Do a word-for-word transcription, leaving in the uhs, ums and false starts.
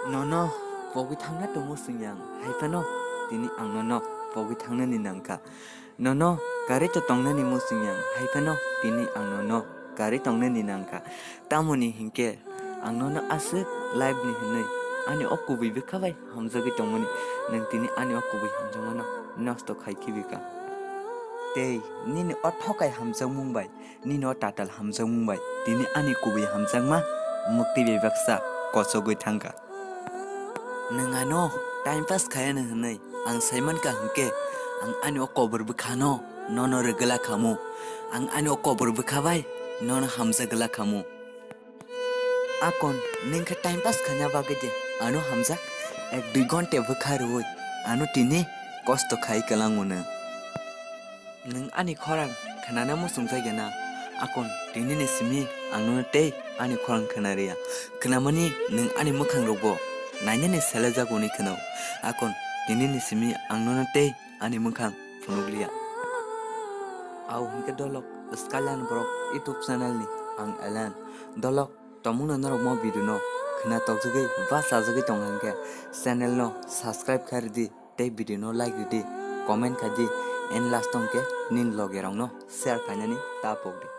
Nono pogwi thangna tongmo swngyang, hai phano tini ang nono pogwi thangnani nangkha. Nono karwi to tongnani mo swngyang, hai phano tini ang nono karwi tongnani nangkha. Tamoni hinkhe ang nono aswk life ni hwnwi ani o kubui bwkha bai hamjagwi tongmani, nwng tini ani o kubui hamjakmano nosto khai khibi ka. Tei nini o thokai hamjakmung bai, nini o tatal hamjakmung bai tini ani kubui hamjakma mwktwi bai baksa kochogwi thangkha. Nwng ano time pass khayano hwnwi ang saimankha hinkhe, ang ani o kobor bwkhano nono rwgwla khamu. Ang ani o kobor bwkha bai nono hamjagwla khamu. Akon, nwng khe time pass khaina bagwi de ano hamjak, ek dui ghonta bwkha rwui ano tini kosto khai kwlango nwng. Nwng ani khorang khnana muchungjagya na? Akon, tinini simi ang nono tei ani khorang khna rwya. Khnamani nwng ani mwkhang rokbo nainani selajak hwnwi khno. Akon, tinini simi ang nono tei ani mwkhang phunukliya. Au hinkhe dolok Skyline Borok YouTube channel ni ang Alan. Dolok, tomungno norok mo video no khna tokjagwi ba chajagwi tong hinkhe channel no subscribe khai rwdi. Tei video no like rwdi, comment khaidi, and last tongkhe nini loge rokno share khainani ta pokdi.